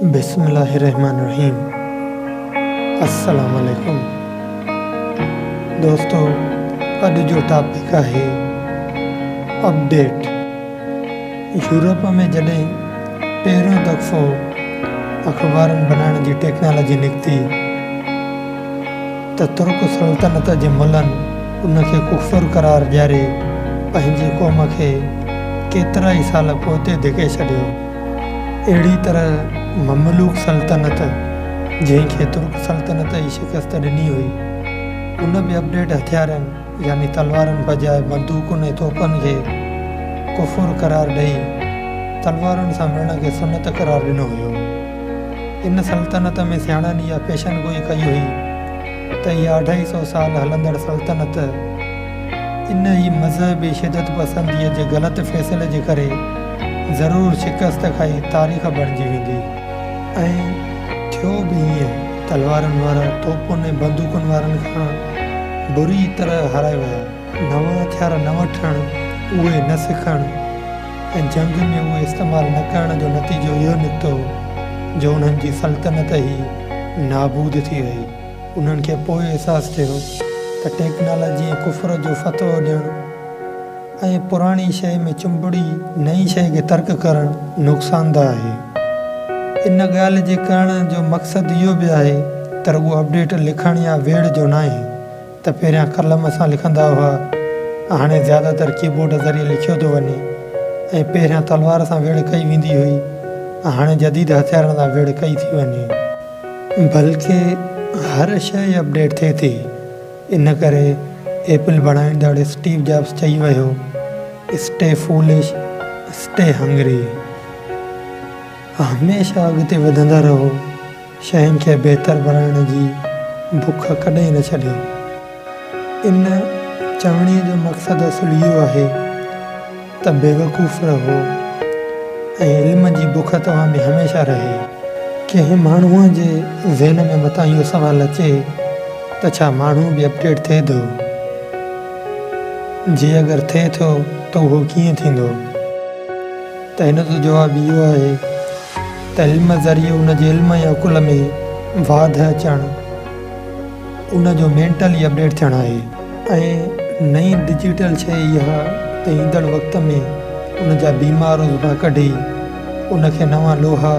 بسم الله الرحمن الرحيم السلام عليڪم دوستو اڄ جو ٽاپڪ آهي اپڊيٽ يورپ ۾ جڏهن پهريون دفعو اخبارن بنائڻ جي ٽيڪنالاجي نڪتي ته ترڪ سلطنت جي ملن ان کي ڪفر قرار ڏياري پنهنجي قوم کي ڪيترائي سال پوئتي ڌڪي ڇڏيو. اهڙي طرح مملوڪ سلطنت، جنهن کي ترڪ سلطنت ئي شڪست ڏني هئي، ان به اپڊيٽ هٿيارن يعني تلوارن بجاء بندوقن ۽ توپن کي ڪفر قرار ڏئي تلوارن سان وڙهڻ کي سنت قرار ڏنو هيو. ان سلطنت ۾ سياڻن اها پيشن گوئي ڪئي هئي ته اها اڍائي سئو سال هلندڙ سلطنت ان ئي مذهبي شدت پسنديء جي غلط فيصلي جي ڪري ضرور شڪست کائي تاريخ بڻجي ويندي. ۽ ٿيو به ائين. تلوارن وارا توپن ۽ بندوقن وارن کان بري طرح هارائي ويا. نوان هٿيار نه وٺڻ، اهي نه سکڻ ۽ جنگ ۾ اهي استعمال نه ڪرڻ جو نتيجو اهو نڪتو جو انهن جي سلطنت ئي نابود ٿي وئي. انهن کي پوء احساس ٿيو ته ٽيڪنالاجي ۽ ڪفر جو فتوو ڏيڻ ۽ پراڻي شيء ۾ چنبڙي نئين شيء کي ترڪ ڪرڻ نقصانده آهي. ان ڳالهه جي ڪرڻ جو مقصد اهو به آهي ته رڳو اپڊيٽ لکڻ يا ويڙهه جو ناهي ته پهريان قلم سان لکندا هئا هاڻي زياده تر ڪيبورڊ ذريعي لکيو ٿو وڃي ۽ پهريان تلوار سان ويڙهه ڪئي ويندي هئي هاڻي جديد هٿيارن سان ويڙهه ڪئي ٿي وڃي. بلڪه هر شيء اپڊيٽ ٿئي ٿي. ان ڪري ايپل بڻائيندڙ اسٽيو جابس چئي ويو Stay foolish, stay hungry. هميشه اڳتي وڌندا رهو، شين کي بهتر بڻائڻ جي بک ڪڏهن نه ڇڏيو. ان چوڻيء جو مقصد اصل اهو آهي ته بيوقوف رهو ۽ علم جي بک توهان ۾ هميشه رهي. ڪنهن ماڻهوء جي ذهن ۾ متان اهو سوال اچي ته ڇا ماڻهو به اپڊيٽ ٿئي ٿو؟ جي اگر ٿئي ٿو ته اهو ڪيئن ٿيندو؟ ته هن جو جواب اهو آهي ته علم ذريعي ان جي علم ۽ عقل ۾ واڌ اچڻ، ان جو مينٽلي اپڊيٽ ٿيڻ آهي ۽ نئين ڊجيٽل شيء اها ته ايندڙ وقت ۾ ان جا بيمار عضوا ڪڍي ان کي نوان لوها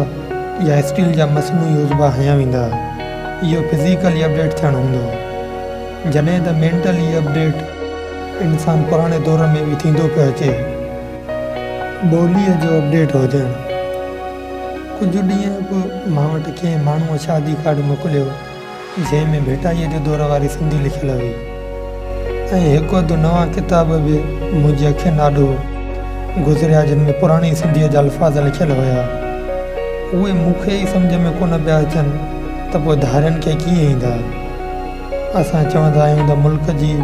يا اسٽيل جا مصنوعي عضوا هنيا ويندا. اهو فزيڪلي اپڊيٽ ٿيڻ هوندو. جڏهن ته مينٽلي اپڊيٽ انسان پراڻي دور ۾ به ٿيندو پيو اچي. ٻوليء جو اپڊيٽ هجڻ. ڪجهه ڏينهن اڳ مان وٽ ڪنهن ماڻهوء شادي ڪارڊ موڪليو. جنهن ۾ ڀٽائيء جي دور واري سنڌي لکيل هئي ۽ هڪ اڌ نوان ڪتاب به منهنجي اکين آڏو گذريا جن ۾ پراڻي سنڌيء جا الفاظ لکيل هيا. اهي مون کي ئي سمجهه ۾ ڪونه پيا اچن ته پوء ڌارين کي ڪيئن ايندا. اسان چوندا آهيون ته ملڪ جي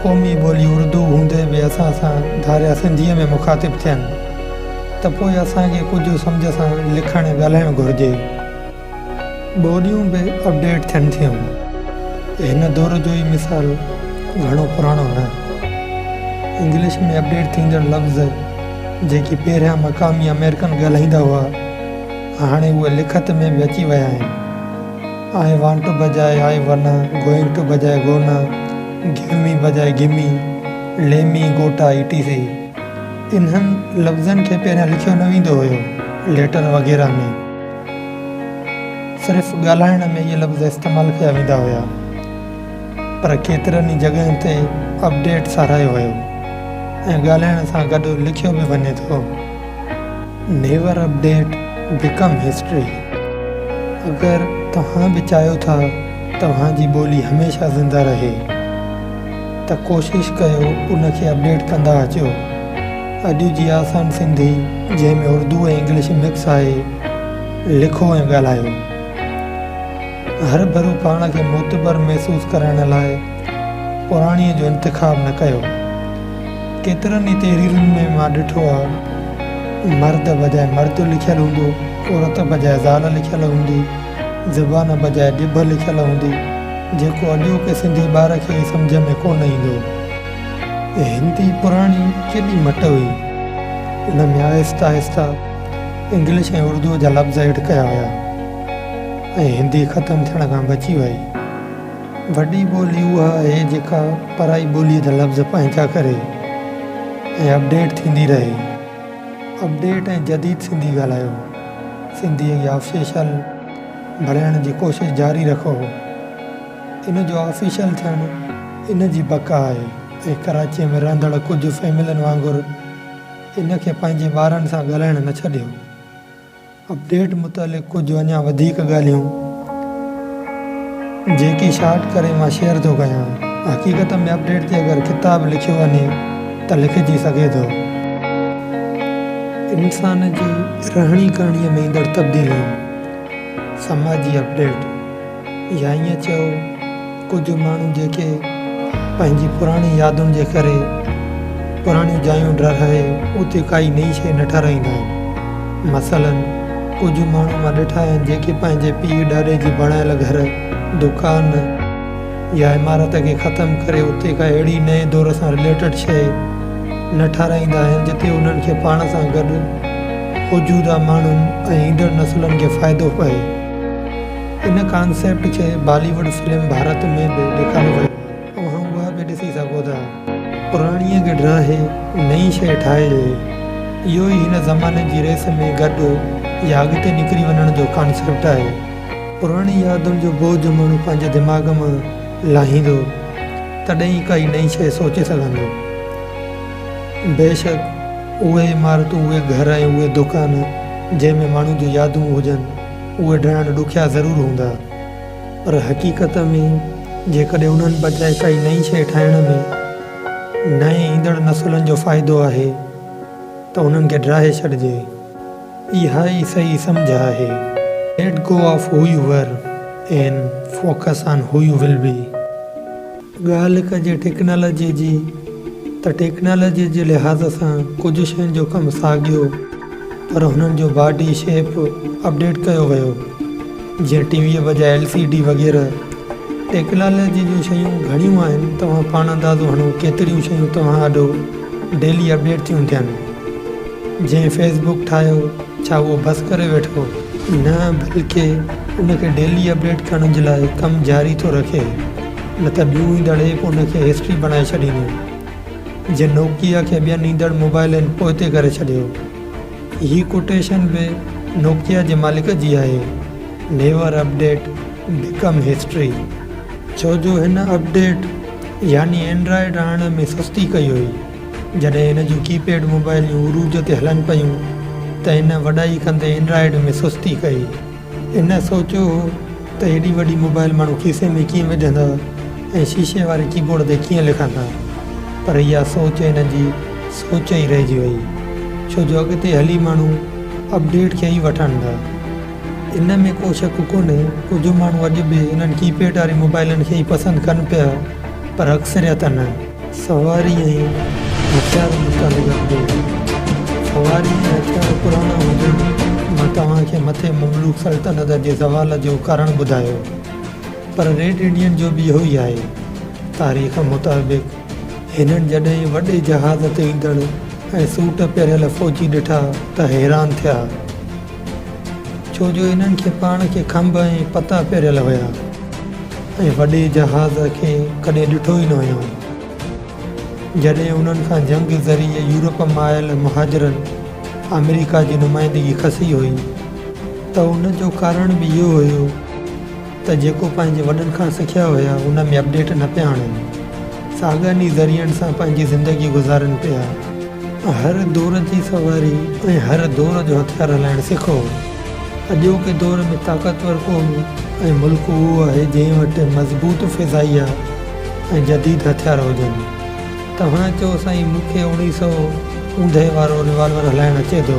قومي ٻولي اردو هوندي به اسان سان ڌاريا سنڌيء ۾ مخاطب ٿين ته پوء اسان کي ڪجهه سمجهه سان لکڻ ۽ ڳالهائڻ گهرجي. ٻوليون به اپڊيٽ ٿين ٿيون. هن دور جو ئي مثال گهڻو پراڻو نه. انگلش ۾ اپڊيٽ ٿيندڙ لفظ جيڪي پهريان مقامي آمريڪن ڳالهائيندا هئا، هاڻي اهي لکت ۾ به اچي ويا آهن. I want بجاء آء ونا، گوئنگ ٽو بجاء گونا، گيو مي بجاء گمي، ليمي گوٽا اي ٽي سي. انهن لفظن کي پهريان لکيو نه ويندو هيو ليٽر وغيره ۾. صرف ڳالهائڻ ۾ اهي لفظ استعمال ڪيا ويندا هيا پر ڪيترن ئي جڳهين تي اپڊيٽ ساراهيو ويو ۽ ڳالهائڻ سان گڏ لکيو به وڃي ٿو. نيور اپڊيٽ بيڪم هسٽري اگر توهان به چاهيو ٿا توهان جي ٻولي هميشه زنده رهي ته ڪوشش ڪيو ان کي اپڊيٽ ڪندا اچو. اڄ جي آسان سنڌي جنهن ۾ اردو ۽ انگلش مڪس آهي لکو ۽ ڳالهايو. هر ڀرو پاڻ کي معتبر محسوس ڪرائڻ لاء پراڻيء جو انتخاب نه ڪيو. ڪيترن ئي تحريرن ۾ مان ڏٺو آ مرد بجاء مرد لکيل هوندو، عورت بجاء زال لکيل هوندي، زبان بجاء ڄڀ لکيل هوندي جيڪو اڄوڪي سنڌي ٻار کي ئي سمجهه ۾ ڪونه ايندو. هندي پراڻي ڪيڏي مٽ هئي. ان ۾ آهسته آهسته انگلش ۽ اردوء جا لفظ ايڊ ڪيا ويا ۽ هندي ختم ٿيڻ کان بچي وئي. وڏي ٻولي اها آهي جيڪا پرائي ٻوليء جا لفظ پنهنجا ڪري ۽ اپڊيٽ ٿيندي رهي. اپڊيٽ ۽ جديد سنڌي ڳالهايو. سنڌيء کي آفيشل بڻائڻ جي ڪوشش جاري رکو. ان جو آفيشل ٿيڻ ان جي بقا آهي ۽ ڪراچيء ۾ رهندڙ ڪجهه فيملين وانگر ان کي پنهنجي ٻارن سان ڳالهائڻ نه ڇڏيو. اپڊيٽ متعلق ڪجهه اڃا وڌيڪ ڳالهيون جيڪي شارٽ ڪري مان شيئر ٿو ڪيان. حقيقت ۾ اپڊيٽ تي اگر ڪتاب لکيو وڃي ته لکجي سگهي ٿو. انسان جي رهڻي ڪرڻيء ۾ ايندڙ تبديليون، سماجي اپڊيٽ. يا ائين چئو ڪجهه ماڻهو جيڪي پنهنجي پراڻي يادن جي ڪري پراڻيون جايون ڊهرائي اتي ڪائي نئين شيء نه ٺهرائيندا آهن. مثلاً ڪجهه ماڻهو مان ڏٺا آهن جيڪي پنهنجي پيء ڏاڏي جي بڻايل گهر، دڪان يا عمارت کي ختم ڪري اتي ڪا اهڙي نئين دور سان رليٽڊ شيء نه ٺهرائيندا آهن جتي انهن کي پاڻ سان گڏ موجوده ماڻهن ۽ ايندڙ نسلن کي فائدو پئي. ان ڪانسيپٽ کي بالي ووڊ فلم ڀارت ۾ به ڏيکاريو ويو آهي. اوهان اها به ڏسي سگهو ٿا. پراڻيء کي ڊاهي نئين شيء ٺاهجي. اهو ئي هن زماني جي ريس ۾ گڏ يا اڳتي نڪري وڃڻ جو ڪانسيپٽ آهي. پراڻي يادن جو بوجهه ماڻهو پنهنجي دماغ مان لاهيندو تڏهن ئي ڪائي نئين شيء سوچي سگهندو. بيشڪ اهي عمارتون، اهي گهر ۽ اهي دڪان جنهن ۾ ماڻهن جون يادون هجن، اهي ڊاهڻ ڏکيا ضرور هوندا، پر حقيقت ۾ جيڪڏهن انهن بجاء ڪائي نئين شيء ٺاهڻ ۾ نئين ايندڙ نسلن جو فائدو آهي ته انهن کي ڊاهي ڇڏجي. اها ئي صحيح سمجهه آهي. Let go of who you were and focus on who you will be. ڳالهه ڪجي ٽيڪنالاجيء جي ته ٽيڪنالاجيء جي لحاظ سان ڪجهه شين جو ڪم ساڳيو پر هنن جو باڊي شيپ اپڊيٽ ڪيو ويو جيئن ٽي ويء بجاء ايل سي ڊي وغيره. ٽيڪنالاجيء جون شيون گهڻيون آهن توهان پاڻ اندازو هڻو ڪيتريون شيون توهان آڏو ڊيلي اپڊيٽ ٿيون ٿين. جنهن فيس بڪ ٺاهيو ڇا اهو بس ڪري ويٺو؟ نه بلڪه ان کي ڊيلي اپڊيٽ ڪرڻ جي لاء ڪم جاري ٿو رکي نه ته ٻيون ايندڙ ايپ ان کي هسٽري بڻائي ڇڏينديون جيئن نوڪيا کي ٻين ايندڙ موبائلن پوئتي ڪري ڇڏيو. هي ڪوٽيشن به نوڪيا جي مالڪ جي آهي نيور اپڊيٽ بيڪم هسٽري. ڇو جو هن اپڊيٽ يعني اينڊرائيڊ آڻڻ ۾ سستي ڪئي هئي. جڏهن هن جون ڪي پيڊ موبائليون عروج تي هلن پيون ته هن وڏائي ڪندي اينڊرائيڊ ۾ سستي ڪئي. هن سوچيو هو ته هيڏي وڏي موبائل ماڻهو کيسي ۾ ڪيئن وجهندا ۽ شيشي واري ڪي بورڊ تي ڪيئن لکندا. پر اها سوچ هن جي سوچ ئي رهجي وئي. ڇو جو اڳتي هلي ماڻهو اپڊيٽ کي ئي وٺن ٿا. ان ۾ ڪو شڪ ڪونهي ڪجهه ماڻهو اڄ به انهن ڪي پيڊ واري موبائلن کي ئي پسند ڪن پيا پر اڪثريت نه. سواري ۽ هٿيار متعلق اپڊيٽ. سواري ۽ هٿيار پراڻا هجن مان توهان کي مٿي مملوڪ سلطنت جي زوال جو ڪارڻ ٻڌايو پر ريڊ انڊين جو به اهو ئي آهي. تاريخ مطابق هنن جڏهن وڏي جهاز تي ايندڙ ۽ سوٽ پهريل فوجي ڏٺا ته حيران ٿيا. ڇو جو انهن کي پاڻ کي کنڀ ۽ پتا پهريل هيا ۽ وڏي جهاز کي ڪڏهن ڏٺو ئي نه هيائون. جڏهن انهن کان جنگ ذريعي يورپ مان آيل مهاجرن آمريڪا جي نمائندگي کسي هئي ته ان جو ڪارڻ به اهو هيو ته جيڪو پنهنجي وڏن کان سکيا هيا ان ۾ اپڊيٽ نه پيا آڻن. ساڳن ئي ذريعن سان پنهنجي زندگي گذارن پيا. هر دور جي سواري ۽ هر دور جو هٿيار هلائڻ سکو. اڄوڪي دور ۾ طاقتور قوم ۽ ملڪ اهو آهي جنهن وٽ مضبوط فضائيه ۽ جديد هٿيار هجن. توهان چئو سائين مون کي اوڻيهه سئو اوندهه وارو ريوالور هلائڻ اچي ٿو.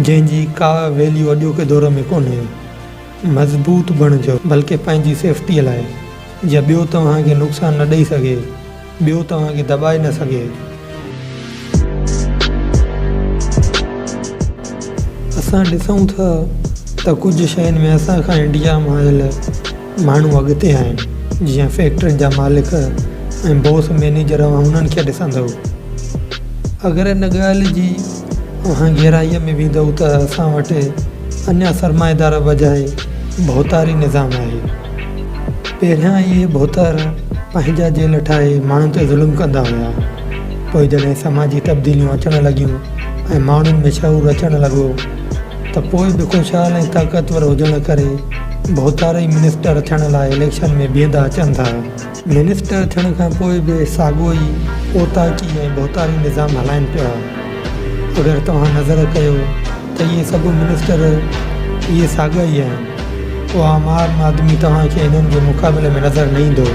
جنهن جي ڪا ويليو اڄوڪي دور ۾ ڪونهي. مضبوط بڻجو بلڪه پنهنجي سيفٽيء لاء جيئن ٻيو توهان کي نقصان نه ڏئي سگهي، ٻيو توهان کي دٻائي نه سگهي. اسان ڏسون ٿا ته ڪجهه شين ۾ اسان کان انڊيا مان آيل ماڻهو اڳتي آهن جيئن فيڪٽرين جا مالڪ ۽ بوس مئنيجر اوهان انهن کي ڏسندؤ. اگر ان ڳالهه جي اوهان گهرائيء ۾ ويندؤ ته اسان وٽ اڃا سرمائيدار بجاء ڀوتاري نظام آهي. پهريان اهي ڀوتار پنهنجا جيل ٺاهي ماڻهن تي ظلم ڪندا هيا. پوء جڏهن سماجي تبديليون اچڻ لڳيون ۽ ماڻهن ۾ شعور اچڻ لڳو ته پوء به خوشحال ۽ طاقتور هجڻ ڪري ڀوتار ئي منسٽر ٿيڻ لاء اليڪشن ۾ بيهندا اچن ٿا. منسٽر ٿيڻ کان پوء به ساڳيو ئي اوطاقي ۽ ڀوتاري نظام هلائين پيا. اگر توهان نظر ڪيو ته اهي سڀ منسٽر اهي ساڳيا ئي آهن. ڪو عام آدمي توهان کي انهن جي مقابلي ۾ نظر نه ايندو.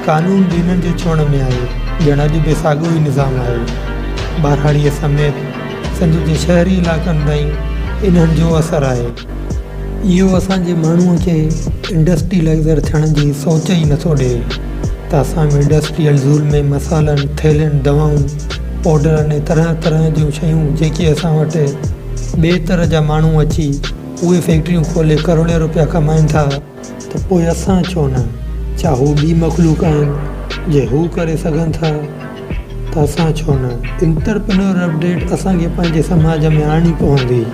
قانون به انهن جي ڇوڻ ۾ آهي، ڄڻ اڄ به ساڳيو ئي نظام آهي. ٻهراڙيء سميت سنڌ جي شهري علائقن تائين انهن جو اثر آهي. اهو اسان جي ماڻهوء کي انڊسٽريلائيزر ٿيڻ جي سوچ ئي نٿو ڏئي ته اسان به انڊسٽريل زول ۾ مصالحن، ٿيلهين، دوائن، پوڊرن ۽ طرح طرح جون شيون جيڪي اسان وٽ ٻئي تر جا ماڻهو اچي اهي فيڪٽريون کولي ڪروڙين روپيا ڪمائين ٿا ته پوء اسان ڇو نه؟ ڇا هو ٻي مخلوق آهن جي هو ڪري سگهن ٿا ته اسان ڇو نه؟ انٽرپرينور اپڊيٽ اسان کي پنهنجي سماج ۾ آڻڻي پوندي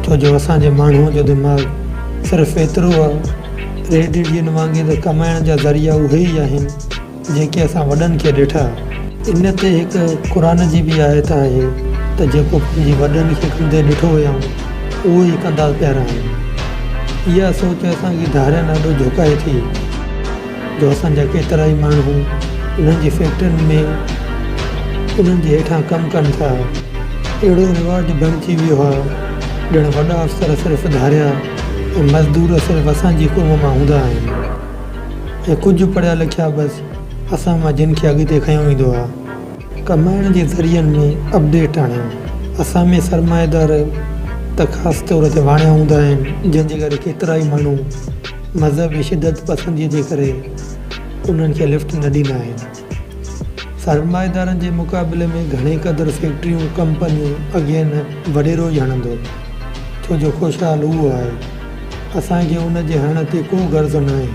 ڇو جو اسان جي ماڻهوء جو دماغ صرف ايترو آ ريڊ انڊين وانگي ته ڪمائڻ جا ذريعا اهي ئي آهن جيڪي اسان وڏن کي ڏٺا. ان تي هڪ قرآن جي به آيت آهي ته جيڪو پنهنجي وڏن کي ڪندي ڏٺو هيائون اهو ئي ڪندا پيا رهن. اها سوچ اسان کي ڌارين آڏو جهڪائي ٿي جو اسان جا ڪيترائي ماڻهو انهن جي فيڪٽرين ۾ انهن جي هيٺان ڪم ڪن ٿا. اهڙو رواج بڻجي ويو آهي ڄڻ وڏا افسر صرف ڌاريا ۽ مزدور صرف اسان جي قوم مان هوندا آهن. ۽ ڪجهه پڙهيا لکيا بس اسان مان جن کي اڳتي کنيو ويندو آ. ڪمائڻ جي ذريعن ۾ اپڊيٽ آڻيو. اسان ۾ سرمائيدار ته خاص طور تي واڻيا هوندا آهن جنهن جي ڪري ڪيترائي ماڻهو مذهبي شدت پسندي جي ڪري انهن کي لفٽ نه ڏيندا آهن. سرمائيدارن جي مقابلي ۾ گهڻي قدر فيڪٽريون ڪمپنيون اڳين وڏيرو ئي هڻندو ڇو جو خوشحال اهو آهي. اسان کي ان جي هڻڻ تي ڪو غرض ناهي،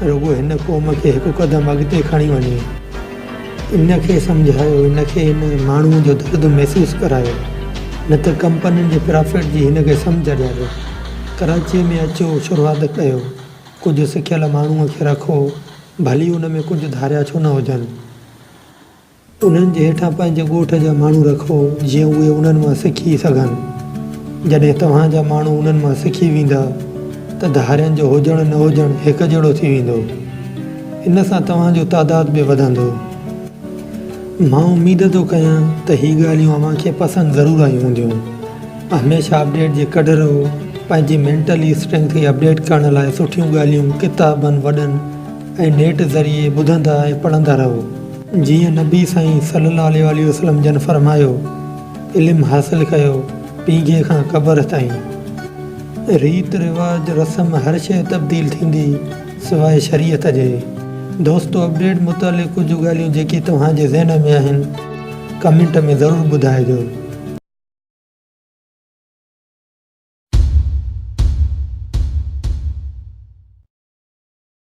رڳو هن قوم کي هڪ قدم اڳتي کڻي وڃي. ان کي سمجهايو، ان کي ان ماڻهوء جو درد محسوس ڪرايو، نه ته ڪمپنين جي پرافٽ جي هن کي سمجهه ڏياريو. ڪراچيء ۾ اچو، شروعات ڪيو، ڪجهه سکيل ماڻهوء کي رکو، ڀلي ان ۾ ڪجهه ڌاريا ڇو نه هجن. انهن جي هيٺان پنهنجي ڳوٺ جا ماڻهو رکو جيئن اهي انهن مان سکي سگهن. جڏهن توهان جا ماڻهو انهن مان سکي ويندا ته ڌارين جو هجڻ نه هجڻ هڪ جهڙو ٿي ويندو. ان سان توهان جو تعداد به وڌندو. مان اميد ٿو ڪيان ته هي ڳالهيون اوهان کي پسند ضرور آيون هونديون. هميشه اپڊيٽ جي ڪڍ رهو. پنهنجي مينٽلي اسٽرينگٿ کي اپڊيٽ ڪرڻ لاء سٺيون ڳالهيون ڪتابن، وڏن ۽ نيٽ ذريعي ٻڌندا ۽ پڙهندا رهو. جيئن نبي سائين صلي الله عليه واٰله وسلم جن فرمايو، علم حاصل ڪيو پينگهي کان قبر تائين. ريت رواج رسم هر شيء تبديل ٿيندي سواء شريعت جي. دوستو اپڊيٽ متعلق ڪجهه ڳالهيون جيڪي توهان جي ذهن ۾ آهن ڪمينٽ ۾ ضرور ٻڌائجو.